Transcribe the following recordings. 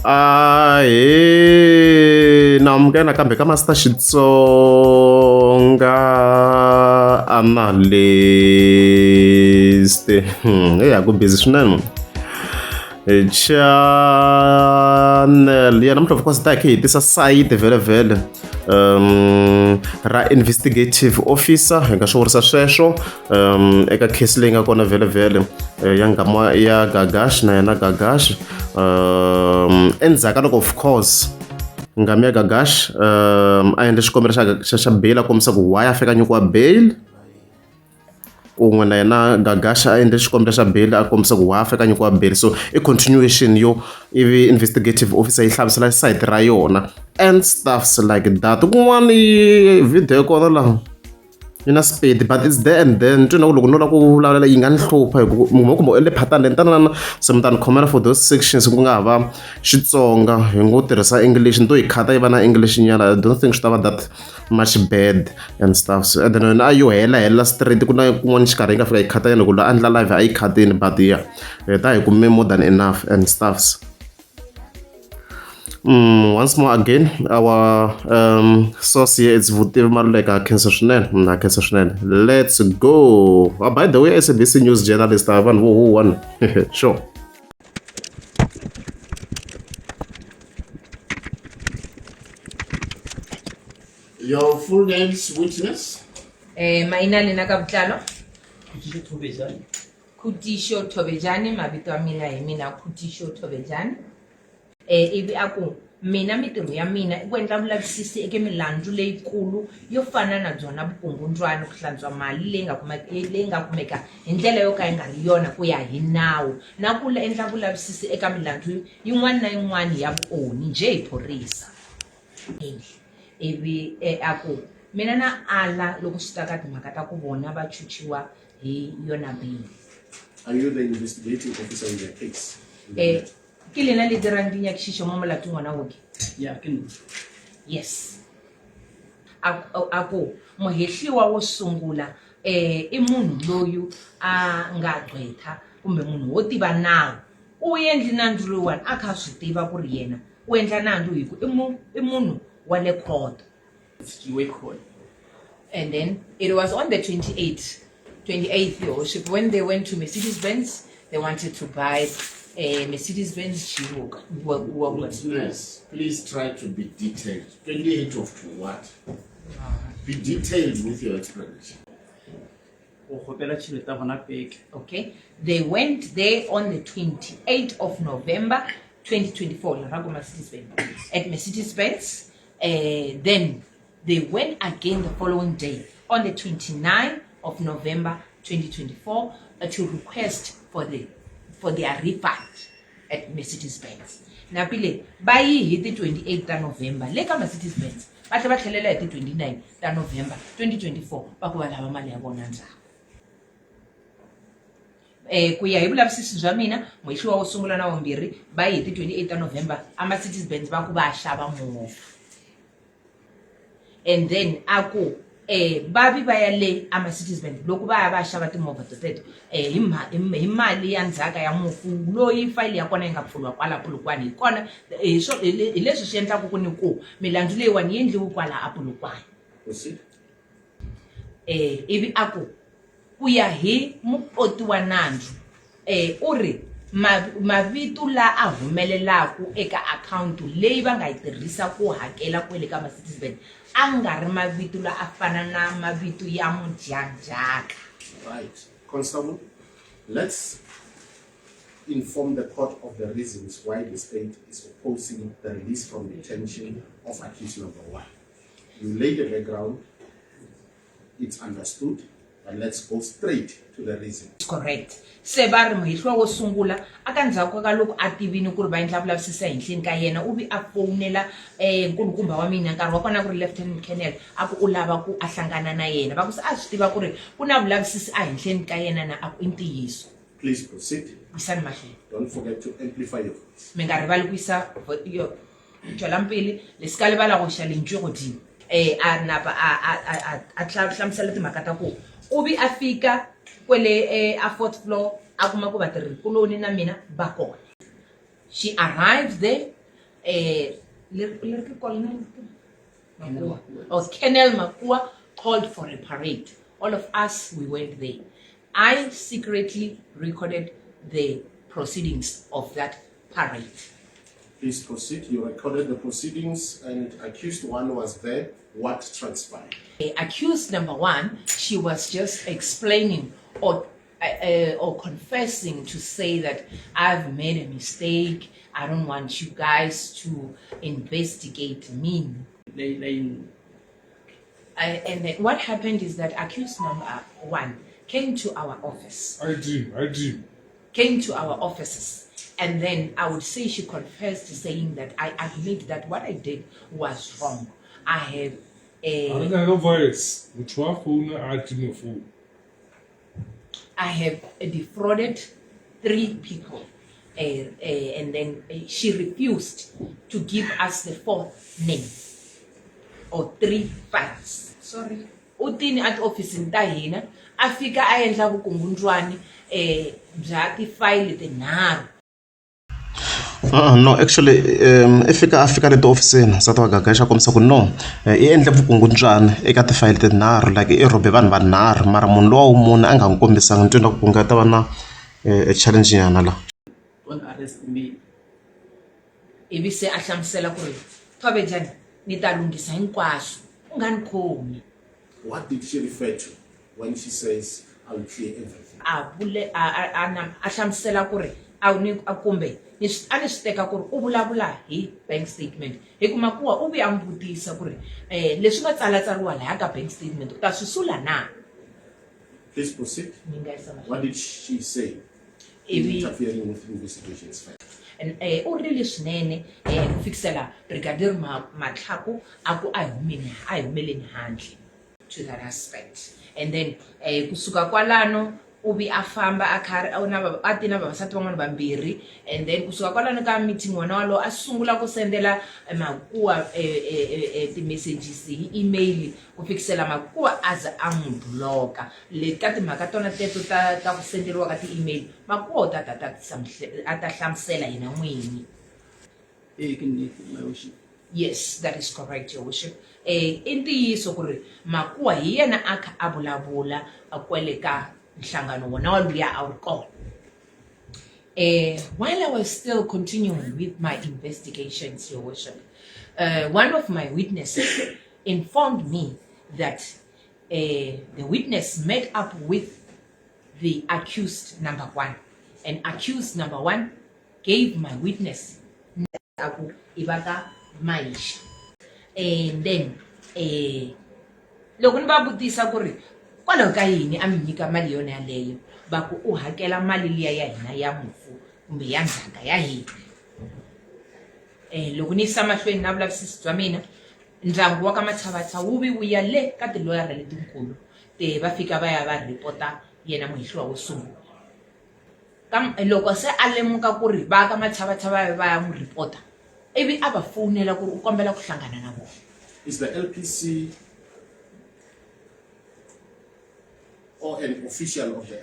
Ahee na amukela nakambe ka Master Xitsonga Analyst. Heyi ha ku busy swinene channel ya namuntlha of course ta hi khe hi tisa sayiti vhele ra investigative officer hi nga swi vurisa sweswo eka case leyi nga kona vhele ya ngama ya Gagash na yena Gagash endzhaku ka loko of course ngami ya Gagash a endle xikombelo xa bail a kombisa ku why a fika nyikiwa bail kun'we na yena Gagash a endle xikombelo xa bail a kombisa ku why a fika nyikiwa bail so i continuation yo ivi investigative officer yi hlamusela sayiti ra yona and stuffs like that kun'wana video ya kona laha yi na speed but it's there and then twi na ku loko no lava ku vulavula yi nga ni hlupha hi ku munhu kumbe u endle phatani leyi tanana se mi ta ni khomela for those sections ku nga ha va Xitsonga hi ngo tirhisa English ni to yi khata yi va na English nyana I don't think swi ta va that much bad and stuff so and then yona a yo hela hela straight ku na kun'wana xikarhi yi nga fika yi khata nyana ku la endla live a yi khatini but yeah hi ta hi kume more than enough and stuffs. Once more again our source here is Vutivi Maluleke ha khensa swinene ha khensa swinene let's go oh, by the way SABC News journalist a vanhu vo huwa sure. Your full names, witness? Maina lena ka botlalo. Khutišo Thobejane, Mavito ya mina hi mina Khutišo Thobejane. Ivi a ku, Mina mintirho ya mina i ku endla vulavisisi eka milandzu leyikulu yo fana na byona vukungundzwana, ku hlantswa mali leyi nga leyi nga kumeka hi ndlela yo ka yi nga ri yona ku ya hi nawu na ku endla vulavisisi eka milandzu yin'wana na yin'wana ya vuonhi njhe hi phorisa. Ivi a ku, Mina na ala loko swi ta ka timhaka ta ku vona va chuchiwa hi yona bail. Are you the investigating officer in the case? Eh, ke lena le dirang dinyakišišo mo molatong wona wo ke? Ya, ke nna. Yes. A a ku muhehliwa wo sungula eh i munhu loyi a nga gqwetha kumbe munhu wo tiva nawu u endli nandzu lowuwani a kha a swi tiva ku ri yena u endla nandzu hi ku i mu i munhu wa le khoto. And then it was on the 28th, 28th, Your Worship, when they went to Mercedes Benz, they wanted to buy a Mercedes Benz G wagon. Witness, please try to be detailed. 28 of to what? Be detailed with your explanation. Go kgopela tšhelete ya bona peke. Okay, they went there on the 28th of November 2024, Lerato Mercedes Benz, at Mercedes Benz. Then they went again the following day on the 29th of November 2024 to request for the for their refund at Mercedes Benz. Napile ba yi hi ti 28 ta November le ka Mercedes Benz va tlhela va tlhelela hi ti 29 ta November 2024 va ku va lava mali ya vona ndzhaku. Ku ya hi vulavisisi bya mina muhehliwa wo sungula na wumbirhi va yi hi ti 28 ta November a Mercedes Benz va ku va ya xava movha and then a ku va vi va ya le a Mercedes Benz loko va ya va ya xava timovha toteto hi hi mali ya ndzhaka ya mufu loyi fayili ya kona yi nga pfuriwa kwala Polokwane hi kona hi swo hi leswi swi endlaka ku ni ku milandzu leyiwani yi endliwi kwala a Polokwane ivi a ku Ku ya hi mupoti wa nandzu, u ri, Mavito la a humelelaku eka akhawunti leyi va nga yi tirhisa ku hakela kwele ka Mercedes Benz a nga ri mavito la a fana na mavito ya mudyandzhaka. Right. Constable, let's inform the court of the reasons why the state is opposing the release from detention of accused number one. You lay the background, it's understood but let's go straight to the reason. Correct. Se va ri muhehliwa wo sungula a ka ndzhaku ka loko a tivini ku ri va endla vulavisisi ehenhleni ka yena u vi a fowunela um nkulukumba wa mina nkarhi wa kona ku ri lieutenant colonel a ku u lava ku a hlangana na yena va ku se a swi tiva ku ri ku na vulavisisi ehenhleni ka yena na a ku i ntiyiso. Please proceed. Yisani mahlweni. Don't forget to amplify your voice. Mi nga rivali ku yisa yo tšwelang pele le se ka lebala go iša lentšu godimo. E a napa a a a a hlamusela timhaka ta ku u vi a fika kwele e, a fourth floor a kuma ku vatirhi kuloni na mina va kona. She arrives there. Leri ke Colonel Makua. Or Colonel Makua called for a parade. All of us, we went there. I secretly recorded the proceedings of that parade. Please proceed. You recorded the proceedings and accused one was there. What transpired? Accused number one, she was just explaining or confessing to say that I've made a mistake. I don't want you guys to investigate me. And then what happened is that accused number one came to our office. I dream. Came to our offices. And then I would say she confessed, saying that I admit that what I did was wrong. I have A re a, nyake voice motho wa founa a time phone. I have defrauded three people. And then she refused to give us the fourth name or three files. Sorry. U tini a tiofisini ta hina a fika a endla vukungundzwani bya tifayili tinharhu. No, actually, i fika a fika le tiofisini nsati wa Gagash a kombisa ku no i endle vukungundzwani eka tifayili tinharhu, like i rhobe vanhu vanharhu, mara munhu lowa wumune a nga n'wi kombisanga. Ni twi na ku nga ta va na challenge nyana la. Don't arrest me. Ivi se a hlamusela ku ri Thobejani ni ta lunghisa hinkwaswo, u nga ni khomi. What did she refer to when she says, "I'll clear everything"? A vule a hlamusela ku ri a ni a kumbe ni swi a ni swi teka ku ri u vulavula hi bank statement, hi ku Makuwa u vuya a n'wi vutisa ku ri leswi nga tsalatsariwa laya ka bank statement u ta swi sula na. Please proceed. Ni nga yisa mahlweni. What did she say in interfering with investigations further? And, u rile swinene ku fikisela Brigadier Matlhaku a ku a hi humeni, a hi humeleni handle to that aspect. And then kusuka kwalano u vi a famba a kha a na a ti na vavasati van'wana vambirhi. And then kusuka kwalano ka meeting wona walowo a sungula ku sendela Makuwa ti-messages hi email ku fikisela Makuwa a za a n'wi bloka. Le ka timhaka tona teto ta ku senderiwa ka ti-email, Makuwa u ta ta ta a ta hlamusela yena n'winyi. Ee, ke nnete, my worship. Yes, that is correct, your worship. I ntiyiso ku ri Makuwa hi yena a kha a vulavula a kwele ka nhlangano wona wa luya a wu ri kona. While I was still continuing with my investigations, your worship, one of my witnesses informed me that the witness met up with the accused number one. And accused number one gave my witness aku i va ka Maisha. And then loko ni va vutisa ku ri kwalaho ka yini a mi nyika mali yona yaleyo, va ku u hakela mali liya ya hina ya mufu kumbe ya ndzhaka ya hina. Loko ni yisa mahlweni na vulavisisi bya mina, ndyangu wa ka Matshavatsha wu vi wu ya le ka tiloyara letikulu te va fika va ya va ripota yena muhehliwa wo sungula. Loko se a lemuka ku ri va ka Matshavatsha va ya va ya n'wi ripota, ivi a va fowunela ku ri u kombela ku hlangana na vona. Is the LPC or an official of the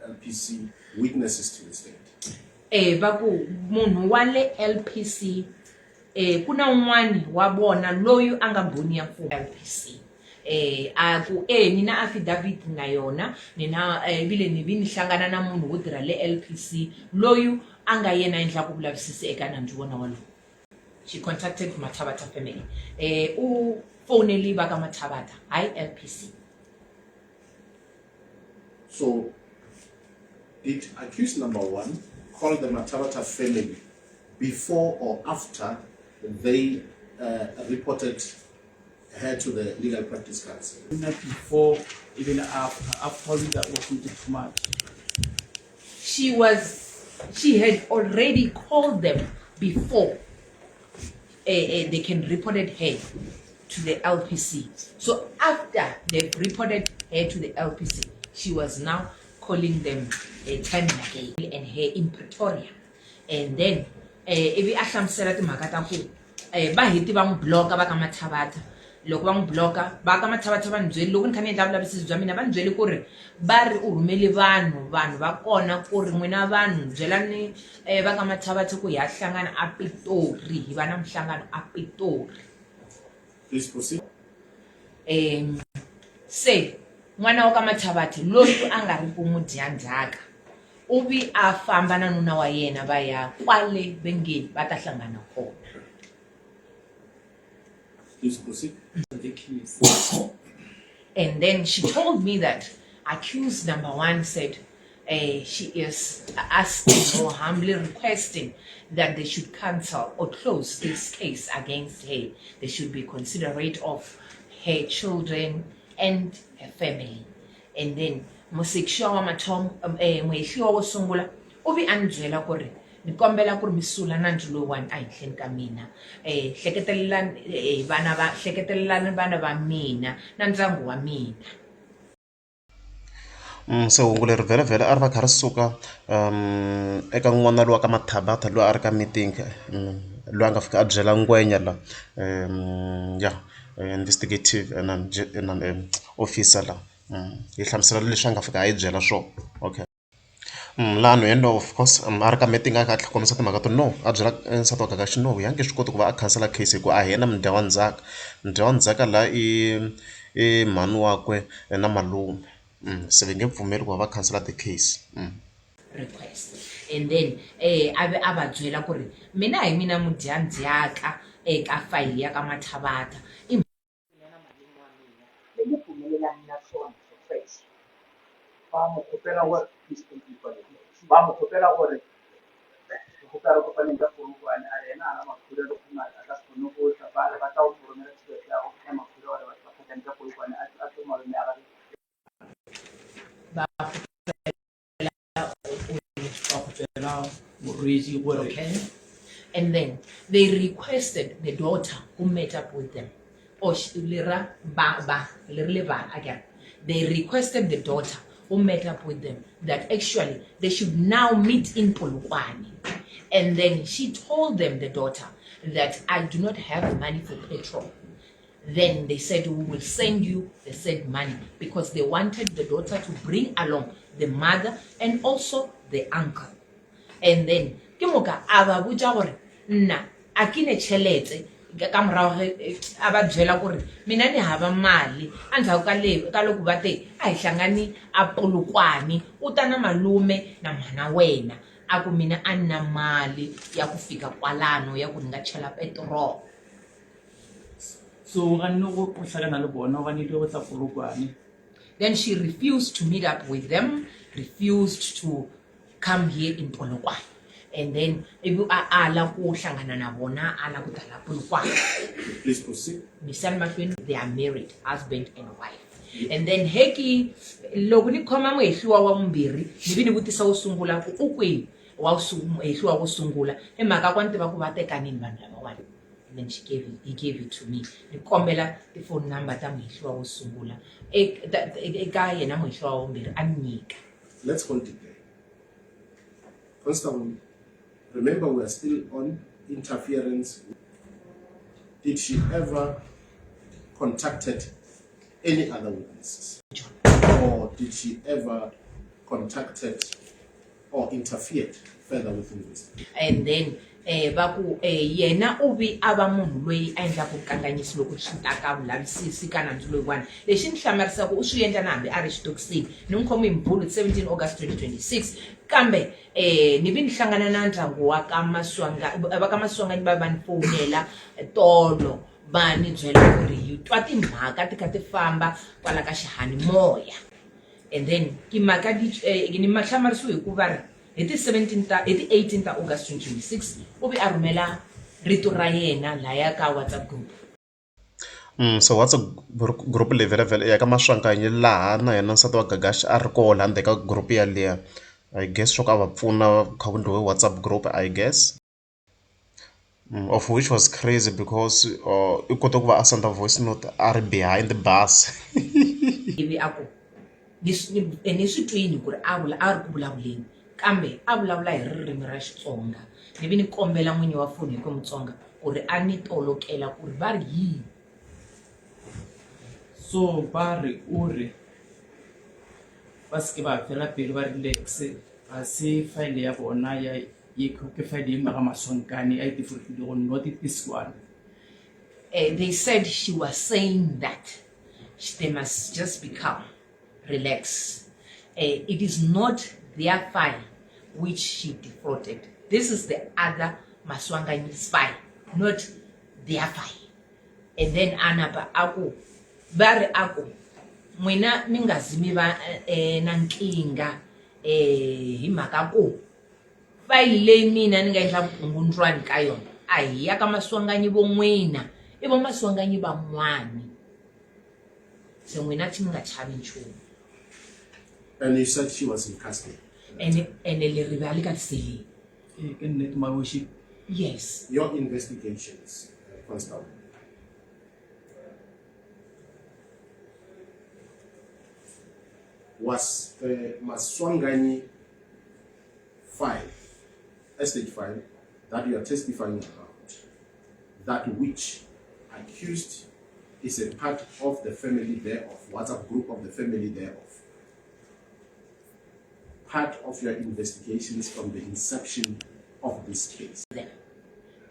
LPC witnesses to the state? Va ku munhu wa le LPC, ku na un'wani wa vona loyi a nga mbhoni ya mfumo LPC. A ku ni na affidavit na yona, ni na vile ni vi ni hlangana na munhu wo tirha le LPC loyi a nga yena endlaku vulavisisi eka nandzu wona walowo. She contacted Mathabatha family. U foneli va ka Mathabatha, hayi LPC. So, did accused number one call the Mathabatha family before or after they reported her to the Legal Practice Council? Not before, even after. After that wasn't too much. She had already called them before they can reported her to the LPC. So after they've reported her to the LPC, she was now calling them time and again and her in Pretoria. And then ivi a hlamusela timhaka ta ku va heti va n'wi bloka va ka Mathabatha. Loko va n'wi block-a va ka Mathavatha va ni byeli loko ni kha ni endla vulavisisi bya mina va ni byele ku ri va ri u rhumele vanhu vanhu va kona ku ri n'wina vanhu byelani va ka Mathavatha ku hi ya hlangana a Pitori hi va na minhlangano a Pitori. Please proceed. Se n'wana wa ka Mathavatha loyi a nga ri ku mudyandzhaka u vi a famba na nuna wa yena va ya kwale ve nge va ta hlangana kona. Please proceed. The case. And then she told me that accused number one said she is asking or humbly requesting that they should cancel or close this case against her. They should be considerate of her children and her family. And then musekiwa wa mathomo muhehliwa wo sungula u vi a ni byela ku ri ni kombela ku ri mi sula nandzu lowuwani ehenhleni ka mina hleketelelani vana va hleketelelani vana va mina na ndyangu wa mina. Se hungu leri vhele vhele a ri va kha ri suka eka n'wana lowa ka Mathabatha loyi a ri ka meeting loyi a nga fika a byela ngwenya la ya investigative officer la yi hlamusela leswi a nga fika a yi byela swona okay. Laha nhwanyana loyi of course a ri ka meeting a kha a kombisa timhaka to no a byela nsati wa Gagash no a nge swi koti ku va a khansela case hikuva a hi yena mudya wa ndzhaka mudya wa ndzhaka laha i mhani wakwe na malume se va nge pfumeli ku va va khansela the case. Request and then a ve a va byela ku ri mina hi mina mudyandzhaka eka fayili ya ka Mathavatha i mina na malume wa mina mi nge pfumelelani na swona sweswo. Ba mo kgopela gore ba mo kgopela gore re kgopela re kopaneng ka Polokwane a re yena a na makhura le gongwe a ka se kgone go tla ba re ba tla go mo romela tšhelete ya go ya makhura gore ba tlhakane ka Polokwane a tlo malome a gagwe. Ba Ba kgopela morwedi gore Okay. And then they requested the daughter who met up with them. Or lera ba ba lere ba again. They requested the daughter who met up with them that actually they should now meet in Polokwane. And then she told them, the daughter, that I do not have money for petrol. Then they said, we will send you the said money, because they wanted the daughter to bring along the mother and also the uncle. And then ke moka a ba botša gore nna a ke ne tšhelete ka morago ge a ba byela gore mina ni hava mali endzhaku ka le ka loko va te a hi hlangani a Polokwane u ta na malume na mhana wena a ku mina a ni na mali ya ku fika kwalano ya ku ni nga chela petiroli. So o ganne go hlakana le bona, o ganile go tla Polokwane. Then she refused to meet up with them, refused to come here in Polokwane. And then ivi a ala ku hlangana na vona, a ala ku ta la Polokwane. Please proceed. Misani mahlweni, they are married, husband and wife. And then heki loko ni khoma muhehliwa wa vumbirhi ni vi ni vutisa wo sungula ku u kwihi wa muhehliwa wo sungula hi mhaka ku a ni tiva ku va tekanini vanhu lavawani. And then she gave it, he gave it to me. Ni kombela ti-phone number ta muhehliwa wo sungula eka yena muhehliwa wa vumbirhi a ni nyika. Let's hold it there. Constable, remember we are still on interference. Did she ever contacted any other witnesses? Or did she ever contacted or interfered further with investigation? And then va ku yena u vi a va munhu loyi a endlaka vukanganyisi loko swi ta ka vulavisisi ka nandzu loyiwani. Lexi ni hlamarisaka u swi endla na hambi a ri xitokisini. Ni n'wi khome hi Mbhulu 17 August 2026 kambe ni vi ni hlangana na ndyangu wa ka Maswanga va ka Maswanganyi va va ni fowunela tolo va ni byela ku ri hi twa timhaka ti kha ti famba kwala ka xiyanimoya. And then timhaka ni hlamarisiwe hi ku va ri hi ti 17 ta hi ti 18 ta August 2026 u vi a rhumela rito ra yena laya ka WhatsApp group. So WhatsApp group leyi vhele vhele ya ka Maswanganyi laha na yena nsati wa Gagash a ri koho laha ndzeni ka group yaliya. I guess swa ku a va pfuna ku kha ku endliwe WhatsApp group I guess. Of which was crazy because i kote ku va a send voice note a ri behind the bus. Ivi a ku ni ni swi twini ku ri a vula a ri ku vulavuleni kambe a vulavula hi ririmi ra Xitsonga ni vi ni kombela n'winyi wa foni hi ku Mutsonga ku ri a ni tolokela ku ri va ri yini. So ba re o re ba seke ba fela pelo, ba relaxe, ga se file ya bona ya ye, ke file ye ga Maswankane a e defraudilego, not this one. They said she was saying that they must just be calm, relax. It is not their file which she defrauded. This is the other Maswanganyi's file, not their file. And then anapa aku va ri aku n'wina mi nga zi mi va na nkingha hi mhaka ku fayili leyi mina ni nga endla vukungundzwani ka yona a hi ya ka Maswanganyi vo n'wina, i vo Maswanganyi van'wani, se n'wina mi nga chavi nchumu. And you said she was in custody. Ene leri va le ka tiseleni. Ee, ke nnete, my worship. Yes. Your investigations, Constable, was the Maswanganyi file, estate file, that you are testifying about, that which accused is a part of the family thereof, WhatsApp group of the family thereof, part of your investigations from the inception of this case?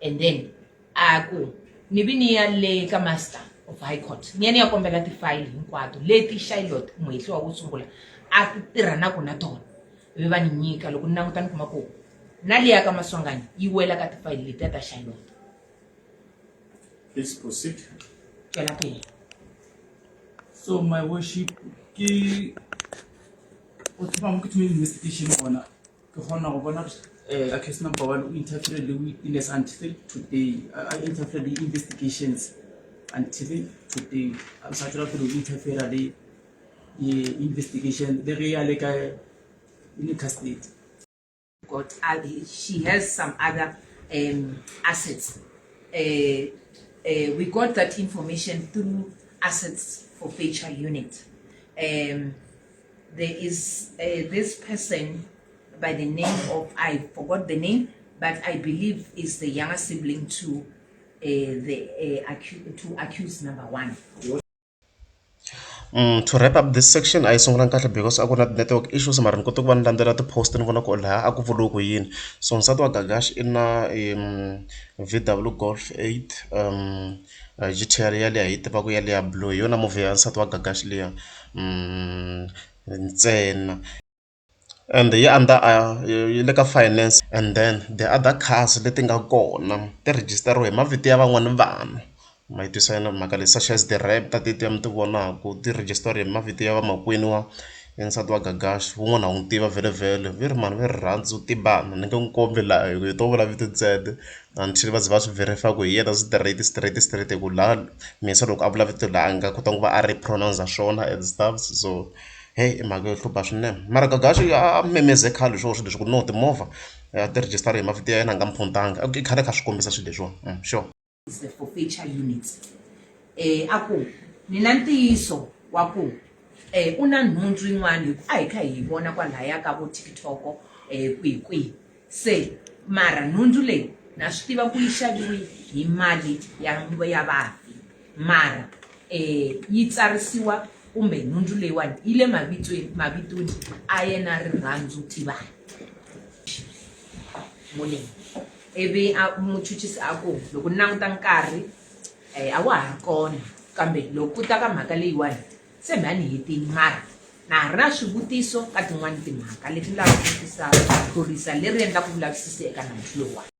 And then a ku ni vi ni ya le ka Master of High Court, ni ya ni ya kombela tifayili hinkwato leti Charlotte muhehliwa wo sungula a ti tirha na ku na tona, ivi va ni nyika. Loko ni languta ni kuma ku na liya ka Maswanganyi yi wela ka tifayili letiya ta Charlotte. Please proceed. Tswela pele. So my worship, ke o thoma mo ke thomile investigation gona, ke kgona go bona accused number one o interfere le witness until today, a interfere le investigations until today, a sa tswela pele o interfere le investigation le ge a le ka in custody. Got she has some other assets. We got that information through Assets Forfeiture Unit. There is this person by the name of, I forgot the name, but I believe is the younger sibling to to accused number one. To wrap up this section, a yi sungulanga kahle because a ku na network issues, mara ni kote ku va ni landzela ti-post ni vona ku laha a ku vuriwe ku yini. So nsati wa Gagash i na VW Golf 8 GTR yaliya hi yi tivaka yaliya blue, hi yona movha ya nsati wa Gagash liya ntsena, and yi under yi le ka finance. And then the other cars leti nga kona ti rejisitariwe hi mavito ya van'wani vanhu, ma yi twisisa na mhaka leyi, such as the Raptor tetiya mi ti vonaku, ti rejisitariwe hi mavito ya vamakwenu wa nsati wa Gagash. Wun'wana ha n'wi tiva vhele ve ri mani, ve Rirhandzu Tibana, ni nge n'wi kombi laha hi ku hi to vula vito ntsena until va ze va swi verify ku hi yena straight straight straight, hi ku laha Misa loko a vula vito laha a nga kotanga ku va a ri pronounce swona and stuff. So hey, i mhaka yo hlupha swinene, mara Gagash a memeze khale swona swilo leswi ku no timovha ti rejistara hi mavito ya yena, a nga mphutanga, i khale a kha swi kombisa swilo leswiwani sure. Is the forfeiture unit. A ku ni na ntiyiso wa ku u na nhundzu yin'wana, hi ku a hi kha hi vona kwalaya ka vo TikTok kwihi kwihi, se mara nhundzu leyi na swi tiva ku yi xaviwe hi mali ya vafi, mara yi tsarisiwa kumbe nhundzu leyiwani yi le mavitweni a yena Rirhandzu Tivani Molemi. Ivi a muchuchisi a ku loko ni languta nkarhi a wa ha ri kona, kambe loko ku ta ka mhaka leyiwani se mhani ni hetini, mara na ha ri na swivutiso ka tin'wani timhaka leti ni lavaka ku vutisa phorisa leri endlaka vulavisisi eka nandzu lowuwani.